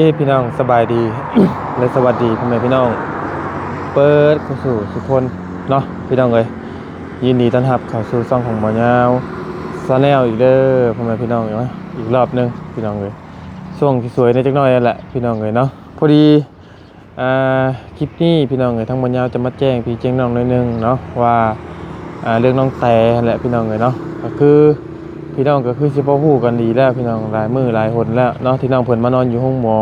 ເອີ ພີ່ນ້ອງ ສະບາຍດີ ແລະ ສະຫວັດດີພໍ່ແມ່ພີ່ນ້ອງເບິດຄູ່ສູ່ທຸກຄົນເນາະ ພີ່ນ້ອງເອີຍ. ຍິນດີຕ້ອນຮັບເຂົ້າສູ່ຊ່ອງຂອງບ່າວຍາວ Channel ອີກເດີ ພໍ່ແມ່ພີ່ນ້ອງເອີຍ ເນາະ ອີກລອບໜຶ່ງ ພີ່ນ້ອງເອີຍ. ຊ່ວງຊິສວຍແດ່ຈັກໜ້ອຍນັ້ນແຫຼະ ພີ່ນ້ອງເອີຍເນາະ. ພໍດີ ອ່າ ຄລິບນີ້ ພີ່ນ້ອງເອີຍ ທາງບ່າວຍາວຈະມາແຈ້ງພີ່ແຈ້ງນ້ອງໜ້ອຍໜຶ່ງເນາະ ວ່າ ອ່າ ເລື່ອງນ້ອງແຕຫັ້ນແຫຼະ ພີ່ນ້ອງເອີຍເນາະ. ກໍຄື ພີ່ນ້ອງກໍຄືຊິພໍຮູ້ກັນດີແລ້ວ ພີ່ນ້ອງ ຫຼາຍມື້ຫຼາຍຫົນແລ້ວເນາະ ທີ່ນ້ອງເພິ່ນມານອນຢູ່ໂຮງໝໍ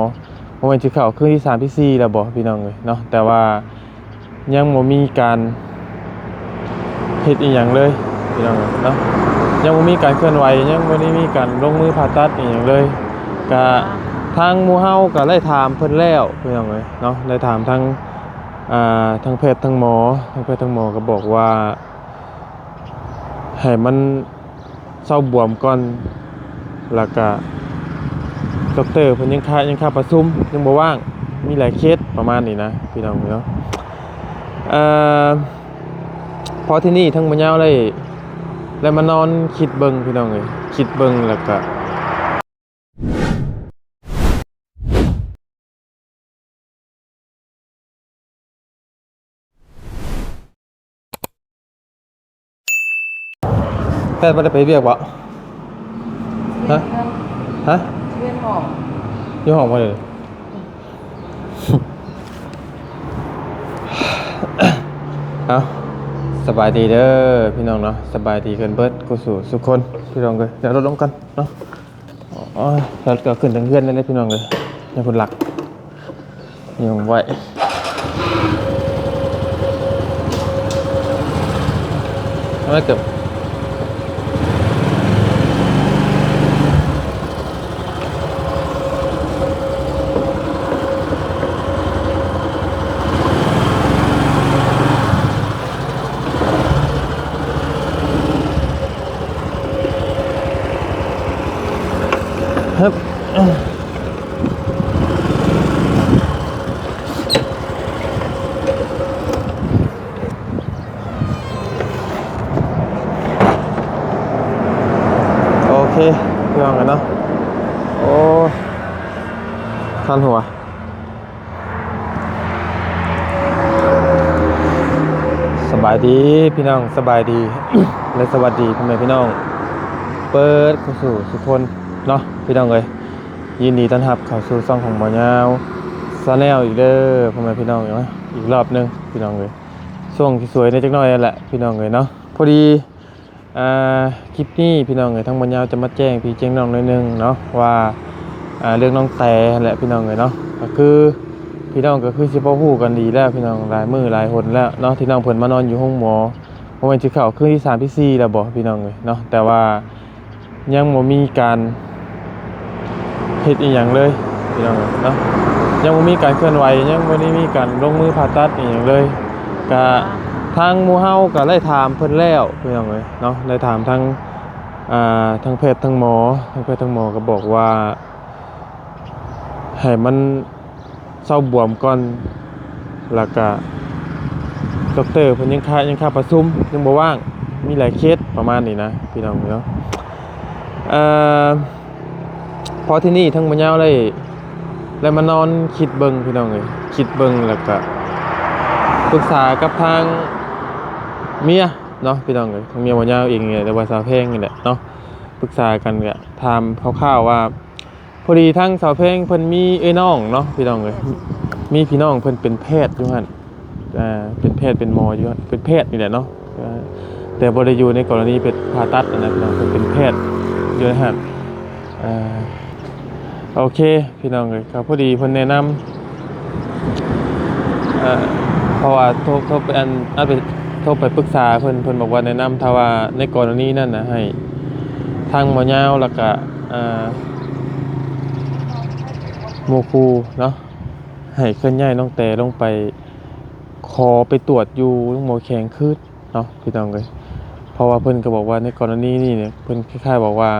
ບໍ່ແມ່ນຊິເຂົ້າຄືນທີສາມ ທີສີ່ແລ້ວບໍ ພີ່ນ້ອງເອີຍເນາະ. ແຕ່ວ່າຍັງບໍ່ມີການເຮັດອີ່ຫຍັງເລີຍ ພີ່ນ້ອງເອີຍເນາະ ຍັງບໍ່ມີການເຄື່ອນໄຫວ ຍັງບໍ່ໄດ້ມີການລົງມືຜ່າຕັດອີ່ຫຍັງເລີຍ. ກະທາງໝູ່ເຮົາກໍໄດ້ຖາມເພິ່ນແລ້ວ ພີ່ນ້ອງເອີຍເນາະ ໄດ້ຖາມທາງ ອ່າ ທາງແພດ ທາງໝໍ ທາງແພດ ທາງໝໍກໍບອກວ່າ ໃຫ້ມັນເຊົາບວມກ່ອນ ແລ້ວກະດັອກເຕີເພິ່ນຍັງຄາ ຍັງຄາປະຊຸມ ຍັງບໍ່ວ່າງ ມີຫຼາຍເຄສ ປະມານນີ້ນະ ພີ່ນ້ອງເນາະ. ເອີ ພໍທີນີ້ທາງໝໍຍາວໄດ້ ໄດ້ມານອນຄິດເບິ່ງ ພີ່ນ້ອງເອີຍ ຄິດເບິ່ງ ແລ້ວກະ ແພດບໍ່ໄດ້ໄປວຽກບໍ່? ຮະ? ຮະ? ຢູ່ຫ້ອງບໍ່ເລີຍ. ເອົາ ສະບາຍດີເດີພີ່ນ້ອງເນາະ ສະບາຍດີກັນເບິດຄູ່ສູ່ທຸກຄົນ ພີ່ນ້ອງເອີຍ. ດຽວລົດລົງກ່ອນເນາະ. ອໍ ແລ້ວກໍຂຶ້ນທາງເຮືອນນັ້ນແຫຼະພີ່ນ້ອງເອີຍ ຍັງເພິ່ນລັກ ຍັງໄວ້ ເອົາໄວ້ເກີບ. ຮຶບ ໂອເຄ ພີ່ນ້ອງເນາະ ໂອ້ ຄັນຫົວ. ສະບາຍດີພີ່ນ້ອງ ສະບາຍດີ ແລະ ສະຫວັດດີພໍ່ແມ່ພີ່ນ້ອງເບິດຄູ່ສູ່ທຸກຄົນເນາະ ພີ່ນ້ອງເອີຍ. ຍິນດີຕ້ອນຮັບເຂົ້າສູ່ຊ່ອງຂອງບ່າວຍາວ Channel ອີກເດີ ພໍ່ແມ່ພີ່ນ້ອງເນາະ ອີກລອບໜຶ່ງ ພີ່ນ້ອງເອີຍ. ຊ່ວງຊິສວຍແດ່ຈັກໜ້ອຍນັ້ນແຫຼະ ພີ່ນ້ອງເອີຍເນາະ. ພໍດີ ອ່າ ຄລິບນີ້ພີ່ນ້ອງເອີຍ ທາງບ່າວຍາວຈະມາແຈ້ງພີ່ແຈ້ງນ້ອງໜ້ອຍໜຶ່ງເນາະ ວ່າ ອ່າ ເລື່ອງນ້ອງແຕຫັ້ນແຫຼະ ພີ່ນ້ອງເອີຍເນາະ. ກໍຄື ພີ່ນ້ອງກໍຄືຊິພໍຮູ້ກັນດີແລ້ວ ພີ່ນ້ອງ ຫຼາຍມື້ຫຼາຍຫົນແລ້ວເນາະ ທີ່ນ້ອງເພິ່ນມານອນຢູ່ໂຮງໝໍ ບໍ່ແມ່ນຊິເຂົ້າຄືນທີສາມ ທີສີ່ແລ້ວບໍ ພີ່ນ້ອງເອີຍເນາະ. ແຕ່ວ່າຍັງບໍ່ມີການເຮັດອີ່ຫຍັງເລີຍ ພີ່ນ້ອງເອີຍເນາະ ຍັງບໍ່ມີການເຄື່ອນໄຫວ ຍັງບໍ່ໄດ້ມີການລົງມືຜ່າຕັດອີ່ຫຍັງເລີຍ. ກະທາງໝູ່ເຮົາກໍໄດ້ຖາມເພິ່ນແລ້ວ ພີ່ນ້ອງເອີຍເນາະ ໄດ້ຖາມທາງ ອ່າ ທາງແພດ ທາງໝໍ ທາງແພດ ທາງໝໍກໍບອກວ່າ ໃຫ້ມັນເຊົາບວມກ່ອນ ແລ້ວກະດັອກເຕີເພິ່ນຍັງຄາ ຍັງຄາປະຊຸມ ຍັງບໍ່ວ່າງ ມີຫຼາຍເຄສ ປະມານນີ້ນະ ພີ່ນ້ອງເນາະ. ເອີ ພໍທີນີ້ທາງໝໍຍາວໄດ້ ໄດ້ມານອນຄິດເບິ່ງ ພີ່ນ້ອງເອີຍ ຄິດເບິ່ງ ແລ້ວກະປຶກສາກັບທາງເມຍເນາະ ພີ່ນ້ອງເອີຍ ທາງເມຍໝໍຍາວເອງນີ້ແຫຼະ ຫຼືວ່າສາວແພງນີ້ແຫຼະເນາະ. ປຶກສາກັນກະຖາມຄ່າວໆວ່າ ພໍດີທາງສາວແພງເພິ່ນມີເອື້ອຍນ້ອງເນາະ ພີ່ນ້ອງເອີຍ ມີພີ່ນ້ອງເພິ່ນເປັນແພດຢູ່ຫັ້ນ ເປັນແພດເປັນໝໍຢູ່ ເປັນແພດນີ້ແຫຼະເນາະ ແຕ່ບໍ່ໄດ້ຢູ່ໃນກໍລະນີເປັນຜ່າຕັດຫັ້ນນະ ພີ່ນ້ອງ ເພິ່ນເປັນແພດຢູ່ຫັ້ນ. ໂອເຄ ພີ່ນ້ອງເອີຍ ກໍພໍດີເພິ່ນແນະນຳ ເອີ ເພາະວ່າໂທ ໂທໄປ ອັນ ອັນໄປ ໂທໄປປຶກສາເພິ່ນ ເພິ່ນບອກວ່າແນະນຳ ຖ້າວ່າໃນກໍລະນີນັ້ນນະ ໃຫ້ທາງໝໍຍາວ ແລ້ວກະ ເອີ ໝູ່ຄູ່ເນາະ ໃຫ້ເຄື່ອນຍ້າຍນ້ອງແຕລົງໄປ ຂໍໄປຕວດຢູ່ໂຮງໝໍແຂວງຄືນເນາະ ພີ່ນ້ອງເອີຍ. ເພາະວ່າເພິ່ນກໍບອກວ່າໃນກໍລະນີນີ້ເພິ່ນຄ້າຍໆບອກວ່າ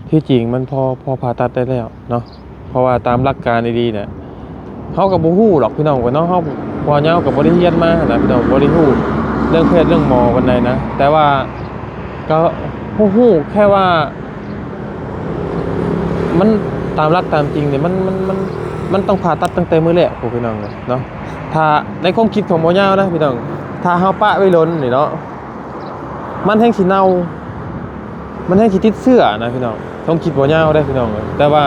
ທີ່ຈິງມັນພໍ ພໍຜ່າຕັດໄດ້ແລ້ວເນາະ ເພາະວ່າຕາມຫຼັກການດີໆນະ ເຮົາກໍບໍ່ຮູ້ດອກ ພີ່ນ້ອງເອີຍເນາະ ເຮົາ ເພາະເຮົາກໍບໍ່ໄດ້ຮຽນມາຫັ້ນນະ ພີ່ນ້ອງ ບໍ່ໄດ້ຮູ້ເລື່ອງແພດເລື່ອງໝໍປານໃດນະ ແຕ່ວ່າ ກໍຮູ້ ຮູ້ແຄ່ວ່າ ມັນຕາມຫຼັກຕາມຈິງນີ້ ມັນ ມັນ ມັນ ມັນຕ້ອງຜ່າຕັດຕັ້ງແຕ່ມື້ແລກພຸ້ນ ພີ່ນ້ອງເອີຍເນາະ. ຖ້າໃນຄວາມຄິດຂອງໝໍຍາວນະ ພີ່ນ້ອງ, ຖ້າເຮົາປະໄວ້ດົນນີ້ເນາະ ມັນແຮ່ງຊິເນົ່າ ມັນແຮ່ງຊິຕິດເຊື້ອນະ ພີ່ນ້ອງ. ຄວາມຄິດໝໍຍາວເດ້ ພີ່ນ້ອງເອີຍ. ແຕ່ວ່າ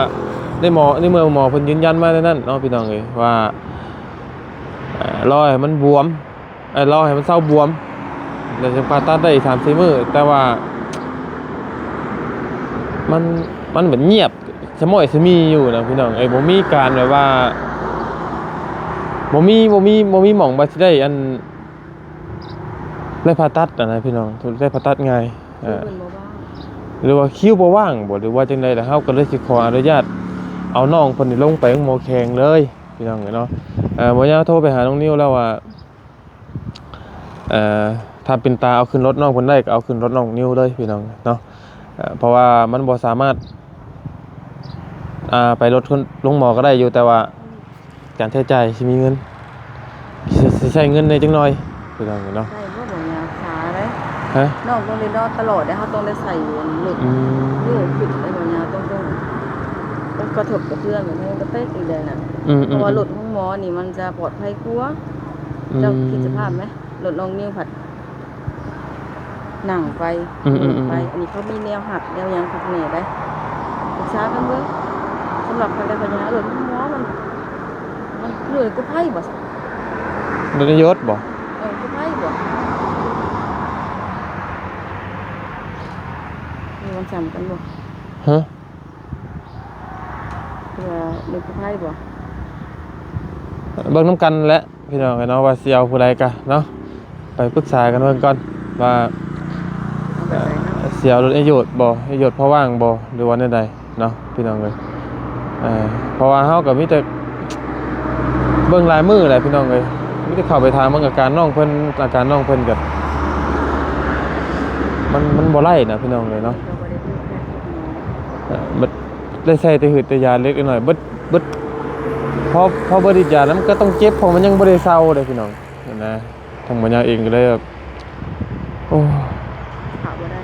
ໃນໝໍ ໃນເມື່ອໝໍເພິ່ນຢືນຢັນມາແນວນັ້ນເນາະ ພີ່ນ້ອງເອີຍ ວ່າ ເອີ ລໍໃຫ້ມັນບວມ ເອີ ລໍໃຫ້ມັນເຊົາບວມ ແລ້ວຈຶ່ງຜ່າຕັດໄດ້ອີກສາມສີ່ມື້. ແຕ່ວ່າມັນ ມັນເໝືອນງຽບສະມ້ອຍສະມີຢູ່ນະ ພີ່ນ້ອງເອີຍ. ບໍ່ມີການແບບວ່າ ບໍ່ມີ ບໍ່ມີ ບໍ່ມີໝ່ອງວ່າຊິໄດ້ອັນ ໄດ້ຜ່າຕັດຫັ້ນນະ ພີ່ນ້ອງ, ໄດ້ຜ່າຕັດງ່າຍ ເອີ ເພິ່ນບໍ່ວ່າງ ຫຼືວ່າຄິວບໍ່ວ່າງບໍ ຫຼືວ່າຈັ່ງໃດ. ແລ້ວເຮົາກໍເລີຍຊິຂໍອະນຸຍາດເອົານ້ອງເພິ່ນນີ້ລົງໄປໂຮງໝໍແຂວງເລີຍ ພີ່ນ້ອງເອີຍເນາະ. ເອີ ໝໍຍາວໂທໄປຫານ້ອງນິວແລ້ວວ່າ ເອີ ຖ້າເປັນຕາເອົາຂຶ້ນລົດນ້ອງເພິ່ນໄດ້ ກໍເອົາຂຶ້ນລົດນ້ອງນິວເລີຍ ພີ່ນ້ອງເນາະ. ເອີ ເພາະວ່າມັນບໍ່ສາມາດ ອ່າ ໄປລົດໂຮງໝໍກໍໄດ້ຢູ່ ແຕ່ວ່າ ການໃຊ້ຈ່າຍຊິມີເງິນ ຊິ ຊິໃຊ້ເງິນແດ່ຈັກໜ່ອຍ ພີ່ນ້ອງເອີຍເນາະ. ໄດ້ບໍ່ ບໍ່ຍາວຊາເດ້ ຮະ? ນ້ອງຕ້ອງໄດ້ນອນຕະຫຼອດເດ້ ເຮົາຕ້ອງໄດ້ໃສ່ອັນລົດ ອືມ ໂຍກຂຶ້ນໄດ້ ບໍ່ຍາວ ຕ້ອງ ຕ້ອງ ຕ້ອງກະທົບກະເທືອນ ມັນກະເຕກອີກແລ້ວນະ ອືມ ເພາະວ່າ ອືມ ລົດໂຮງໝໍນີ້ມັນຈະປອດໄພກວ່າ ອືມ ເຈົ້າຄິດສະພາບແມ ລົດນ້ອງນິວພັດ ນັ່ງໄປ ອືມ ອືມ ອືມ ໄປ ອັນນີ້ເຂົາມີແນວຮັບແນວຫຍັງຄັກແນ່ໄດ໋ ປຶກສາກັນເບິ່ງ. ສຳລັບຂ້ອຍແລ້ວ ຂ້ອຍຢາກໃຫ້ລົດໂຮງໝໍ ມັນ ມັນເລື່ອຍກວ່າໃຜບໍ່ຊະ? ລົດນາຍົດບໍ່? ເອີ ກວ່າໃຜບໍ່? ມີມັນສ່ຳກັນບໍ່? ຮະ? ເພື່ອ ເລື່ອຍກວ່າໃຜບໍ່? ເບິ່ງນຳກັນແຫຼະ ພີ່ນ້ອງເອີຍເນາະ ວ່າຊິເອົາຜູ້ໃດກະເນາະ ໄປປຶກສາກັນເບິ່ງກ່ອນວ່າ ເອົາແບບໃດເນາະ ເອີ ຊິເອົາລົດໄອ້ໂຍດບໍ່ ໄອ້ໂຍດພໍວ່າງບໍ່ ຫຼືວ່າແນວໃດເນາະ ພີ່ນ້ອງເອີຍ. ເອີ ເພາະວ່າເຮົາກໍມີແຕ່ເບິ່ງລາຍມື້ແຫຼະ ພີ່ນ້ອງເອີຍ, ມີແຕ່ເຂົ້າໄປຖາມເບິ່ງອາການນ້ອງເພິ່ນ, ອາການນ້ອງເພິ່ນກໍ ມັນ ມັນບໍ່ໄລ່ນະ ພີ່ນ້ອງເອີຍເນາະ. ເອີ ບັດໄດ້ໃຊ້ແຕ່ຫືດແຕ່ຢາເລັກນ້ອຍ ເບິດ ເບິດ ພໍ ພໍເບິດລິດຢາແລ້ວມັນກໍຕ້ອງເຈັບ ເພາະມັນຍັງບໍ່ໄດ້ເຊົາເດ້ ພີ່ນ້ອງ ຫັ້ນນະ. ທາງໝໍຍາວເອງກໍເລີຍແບບ ໂອ້ ປະບໍ່ໄດ້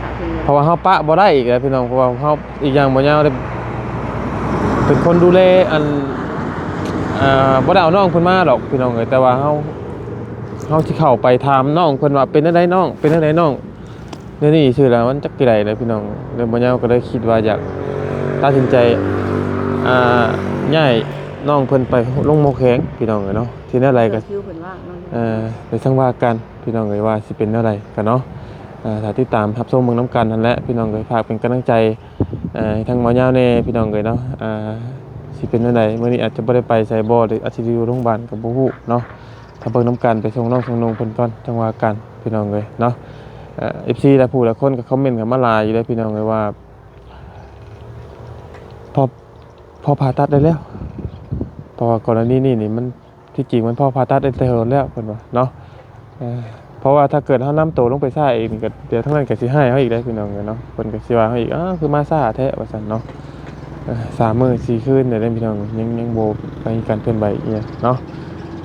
ປະເພິ່ນບໍ່ໄດ້ ເພາະວ່າເຮົາປະບໍ່ໄດ້ອີກແລ້ວ ພີ່ນ້ອງ, ເພາະວ່າເຮົາ ອີກຢ່າງໝໍຍາວເປັນຄົນດູແລ ອັນ ອ່າ ບໍ່ໄດ້ເອົານ້ອງເພິ່ນມາດອກ ພີ່ນ້ອງເອີຍ, ແຕ່ວ່າເຮົາ ເຮົາຊິເຂົ້າໄປຖາມນ້ອງເພິ່ນວ່າ ເປັນແນວໃດນ້ອງ ເປັນແນວໃດນ້ອງ ແນວນີ້ຊື່ແລ້ວ ມັນຈັກຊິໄດ້ແລ້ວ ພີ່ນ້ອງ. ແລ້ວໝໍຍາວກໍເລີຍຄິດວ່າຢາກຕັດສິນໃຈ ອ່າ ຍ້າຍນ້ອງເພິ່ນໄປໂຮງໝໍແຂວງ ພີ່ນ້ອງເອີຍເນາະ. ທີ່ແນວໃດກໍ ເອີ ໄດ້ຈັ່ງວ່າກັນ ພີ່ນ້ອງເອີຍ ວ່າຊິເປັນແນວໃດກັນເນາະ. ເອີ ຖ້າຕິດຕາມຮັບຊົມເບິ່ງນຳກັນຫັ້ນແຫຼະ ພີ່ນ້ອງເອີຍ, ຝາກເປັນກຳລັງໃຈ ເອີ ໃຫ້ທາງໝໍຍາວແດ່ ພີ່ນ້ອງເອີຍເນາະ. ອ່າ ຊິເປັນແນວໃດ ມື້ນີ້ອາດຈະບໍ່ໄດ້ໄປໃສບໍ່ ຫຼືອາດຊິຢູ່ໂຮງບານກໍບໍ່ຮູ້ເນາະ. ຖ້າເບິ່ງນຳກັນ ໄປສົ່ງນ້ອງສົ່ງນຸ່ງເພິ່ນກ່ອນ ຈັ່ງວ່າກັນ ພີ່ນ້ອງເອີຍເນາະ. ເອີ ເອັຟຊີ ຫຼາຍຜູ້ຫຼາຍຄົນກໍຄອມເມັນເຂົ້າມາຫຼາຍຢູ່ເດ້ ພີ່ນ້ອງເອີຍ ວ່າ ພໍ ພໍຜ່າຕັດໄດ້ແລ້ວ, ເພາະວ່າກໍລະນີນີ້ນີ້ມັນ ທີ່ຈິງມັນພໍຜ່າຕັດໄດ້ແຕ່ດົນແລ້ວ ເພິ່ນວ່າເນາະ. ເອີ ເພາະວ່າຖ້າເກີດເຮົານຳໂຕລົງໄປຊ້າອີກນີ້ ກໍດຽວທາງນັ້ນກໍຊິຮ້າຍເຮົາອີກເດ້ ພີ່ນ້ອງເອີຍເນາະ, ເພິ່ນກໍຊິວ່າເຮົາອີກ ອ້າວ ຄືມາຊ້າແທ້ ວ່າຊັ້ນເນາະ. ເອີ ສາມມື້ສີ່ຄືນແລ້ວເດ້ ພີ່ນ້ອງ, ຍັງ ຍັງບໍ່ໄດ້ມີການເຄື່ອນໄຫວອີ່ຫຍັງເນາະ.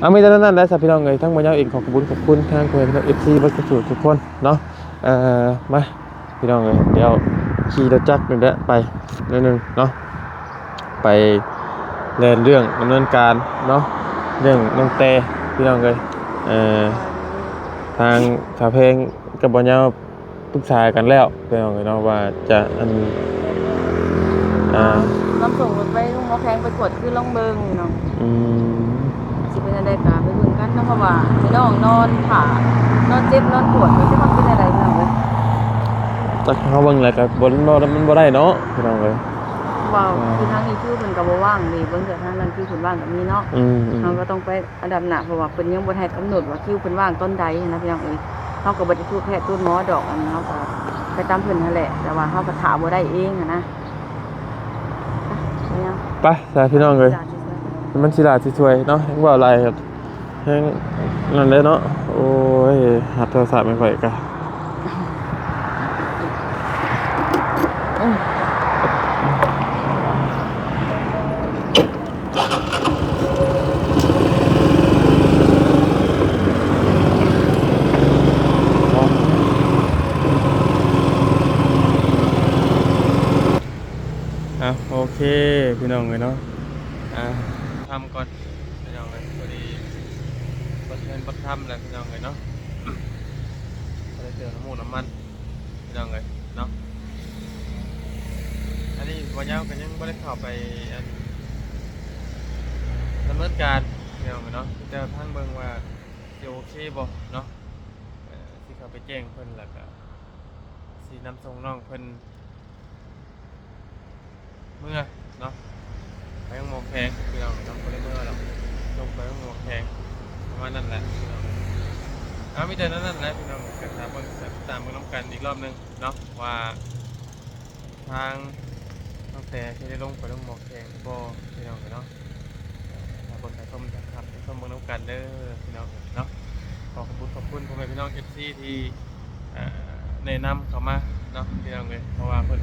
ເອົາ ມີແຕ່ນັ້ນແຫຼະຊະ ພີ່ນ້ອງເອີຍ. ທາງໝໍຍາວເອງ ຂໍຂອບຄຸນ ຂອບຄຸນທາງພໍ່ແມ່ພີ່ນ້ອງ ເອັຟຊີ ເບິດສູ່ທຸກຄົນເນາະ. ເອີ ມາ ພີ່ນ້ອງເອີຍ, ດຽວຂີ່ລົດຈັກນີ້ແຫຼະໄປໜ້ອຍໜຶ່ງເນາະ, ໄປແລ່ນເລື່ອງດຳເນີນການເນາະ, ເລື່ອງນ້ອງແຕ່ ພີ່ນ້ອງເອີຍ. ເອີ ທາງສາວແພງກັບບ່າວຍາວປຶກສາກັນແລ້ວ ພີ່ນ້ອງເອີຍເນາະ, ວ່າຈະ ອັນ ອ່າ ນຳສົ່ງໄປໂຮງໝໍແຂວງໄປກວດຄືນລອງເບິ່ງເນາະ. ອືມ ຊິເປັນຈັ່ງໃດກໍໄປເບິ່ງກັນເນາະ, ເພາະວ່າໃຫ້ນ້ອງນອນຖ້າ ນອນເຈັບນອນປວດ ມັນຊິເປັນຈັ່ງໃດພີ່ນ້ອງເອີຍ. ຈັກເຮົາເບິ່ງແລ້ວກໍບໍ່ ມັນບໍ່ ມັນບໍ່ໄດ້ເນາະ ພີ່ນ້ອງເອີຍ. ເວົ້າ ອ່າ ຄືທາງນີ້ຄິວເພິ່ນກໍບໍ່ວ່າງເດ້, ເບິ່ງແຕ່ທາງນັ້ນຄິວເພິ່ນວ່າງກໍມີເນາະ. ອືມໆ ເຮົາກໍຕ້ອງໄປອັນດັບໜ້າ ເພາະວ່າເພິ່ນຍັງບໍ່ໄດ້ກຳນົດວ່າຄິວເພິ່ນວ່າງຕອນໃດຫັ້ນນະ ພີ່ນ້ອງເອີຍ. ເຮົາກໍບໍ່ໄດ້ຖືກແພດຖືກໝໍດອກ, ອັນເຮົາກໍໄປຕາມເພິ່ນຫັ້ນແຫຼະ, ແຕ່ວ່າເຮົາກໍຖ້າບໍ່ໄດ້ເອງຫັ້ນນະ. ໄປຊະ ພີ່ນ້ອງເອີຍ, ມັນຊິຫຼ້າຊິສວຍເນາະ, ເວົ້າຫຼາຍແຮງນັ້ນແຫຼະເນາະ. ໂອ້ຍ ຮັບໂທລະສັບໃຫ້ຂ້ອຍກະ ອ່ະ ໂອເຄ ພີ່ນ້ອງເອີຍເນາະ, ອ່າ ທຳກ່ອນພີ່ນ້ອງເອີຍ ພໍດີເປີດເຮືອນເປີດທຳແລ້ວພີ່ນ້ອງເອີຍເນາະ ກໍໄດ້ເຕີມນ້ຳມັນ ພີ່ນ້ອງເອີຍເນາະ. ອັນນີ້ບ່າວຍາວກໍຍັງບໍ່ໄດ້ເຂົ້າໄປ ອັນ ດຳເນີນການພີ່ນ້ອງເອີຍເນາະ ມີແຕ່ທາງເບິ່ງວ່າຊິໂອເຄບໍ່ເນາະ ເອີ ຊິເຂົ້າໄປແຈ້ງເພິ່ນ ແລ້ວກໍຊິນຳສົ່ງນ້ອງເພິ່ນ ເມືອເນາະ ໄປໂຮງໝໍແຂວງພີ່ນ້ອງເນາະ ບໍ່ໄດ້ເມືອດອກ ລົງໄປໂຮງໝໍແຂວງ ປະມານນັ້ນແຫຼະພີ່ນ້ອງ. ເອົາ ມີແຕ່ນັ້ນແຫຼະພີ່ນ້ອງ ກໍຖ້າເບິ່ງ ຕາມເບິ່ງນຳກັນອີກລອບໜຶ່ງເນາະ ວ່າທາງນ້ອງແຕຊິໄດ້ລົງໄປໂຮງໝໍແຂວງບໍ່ພີ່ນ້ອງເນາະ. ຖ້າເບິ່ງ ຖ້າຊົມ ຖ້າຮັບຊົມເບິ່ງນຳກັນເດີພີ່ນ້ອງເນາະ. ຂໍຂອບຄຸນ ຂອບຄຸນພໍ່ແມ່ພີ່ນ້ອງ ເອັຟຊີ ທີ່ ເອີ ແນະນຳເຂົ້າມາເນາະ ພີ່ນ້ອງເອີຍ ເພາະວ່າເພິ່ນ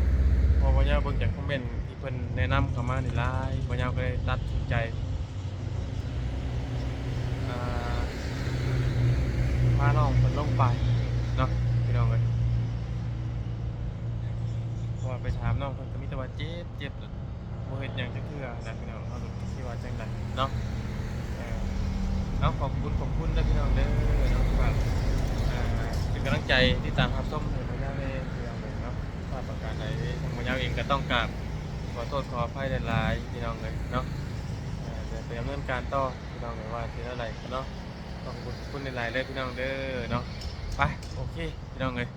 ເພາະວ່າບ່າວຍາວເບິ່ງຈາກຄອມເມັນທີ່ເພິ່ນແນະນຳເຂົ້າມານີ້ຫຼາຍ ບ່າວຍາວກໍເລີຍຕັດສິນໃຈ ເອີ ພານ້ອງເພິ່ນລົງໄປເນາະ ພີ່ນ້ອງເອີຍ ເພາະວ່າໄປຖາມນ້ອງເພິ່ນກໍມີແຕ່ວ່າເຈັບ ເຈັບ ບໍ່ເຮັດຫຍັງຈັກເທື່ອນະພີ່ນ້ອງ ເຮົາກໍຊິວ່າຈັ່ງໃດເນາະ. ເອີ ເອົາ ຂອບຄຸນ ຂອບຄຸນເດີພີ່ນ້ອງເດີເນາະ ຝາກ ເປັນກຳລັງໃຈ ຕິດຕາມຮັບຊົມໃຫ້ບ່າວຍາວແດ່ພີ່ນ້ອງເອີຍເນາະ. ພາດປະການໃດ ທາງບ່າວຍາວເອງກໍຕ້ອງກາບຂໍໂທດຂໍອະໄພຫຼາຍໆ ພີ່ນ້ອງເອີຍເນາະ. ເອີ ດຽວໄປດຳເນີນການຕໍ່ພີ່ນ້ອງເອີຍ ວ່າຊິແນວໃດເນາະ. ຂອບຄຸນ ຂອບຄຸນຫຼາຍໆເດີພີ່ນ້ອງເດີເນາະ. ໄປ ໂອເຄພີ່ນ້ອງເອີຍ.